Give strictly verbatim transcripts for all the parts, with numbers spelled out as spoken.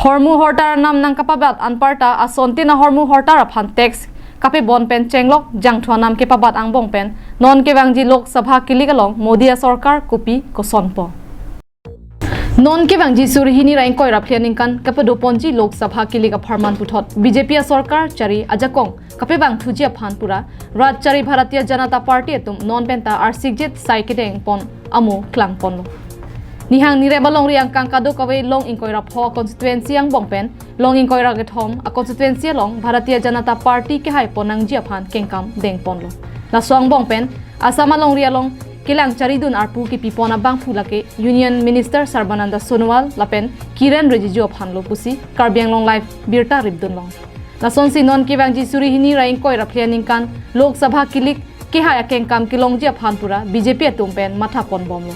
Hormu hortar anam nangkapabat anparta asontin ahormu hortar aphan tax kapebon pen chenglok jangthu anam kepabat angbong pen non kevangji Lok Sabha kilik along Modi asorkar kopi kosonpo. Non kevangji suri hini ra ingkoi ra phli aningkan kapadoponji Lok Sabha kilik apharman puthot B J P asorkar chari ajakong kapevangthuji aphan pura rat chari Bharatiya Janata Party atum non penta arsikjet sai kedengpon amo klangponlo. Nihang nirep alongri angkang kadokave long ingkoi ra pho constituency angbong pen long ingkoi ra kethom a constituency along Bharatiya Janata Party kehaipon nangji aphan kengkam dengponlo. Laso angbong pen Assam alongri along kelang charidun arpu kepipon abangphu lake Union Minister Sarbananda Sonowal lapen Kiren Rijiju aphanlo pusi Karbi Anglong Live birta ripdunlong. Lasonsi non kevangji suri hini ra ingkoi ra phli aningkan Lok Sabha kilik kehai akengkam kelongji aphan pura B J P atum pen mathaponbomlo.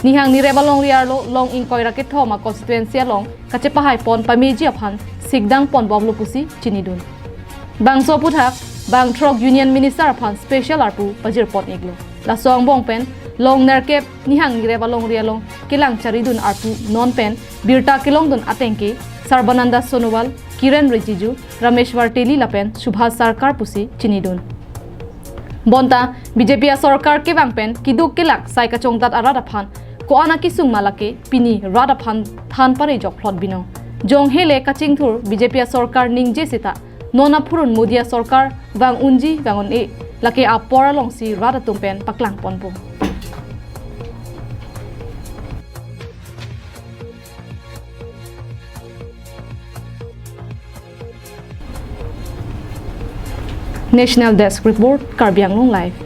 Nihang nirep alongri arlo long ingkoi ra kethom a constituency along kachepahaipon pameji aphan sikdangponbomlo pusi chinidun. Bangso aphuthak bang throk Union Minister aphan special arpu pajirpon-iklo. Laso angbong pen long nerkep nihang nirep alongri along kelang charidun arpu non pen birta kelongdun atengke Sarbananda Sonowal, Kiren Rijiju, Rameshwar Teli lapen Subhas Sarkar pusi chinidun. Bonta B J P asorkar kevang pen keduk kelak sai kachongdat arat aphan ko-an akesung ma lake pini rat aphan than parejok phlot binong. Jong hele kachingthur B J P asorkar ningje seta non aphurun Modi asorkar vang unji vang un-e lake apor alongsi rat atum pen paklangponpo. National Desk Report, Karbi Anglong Live.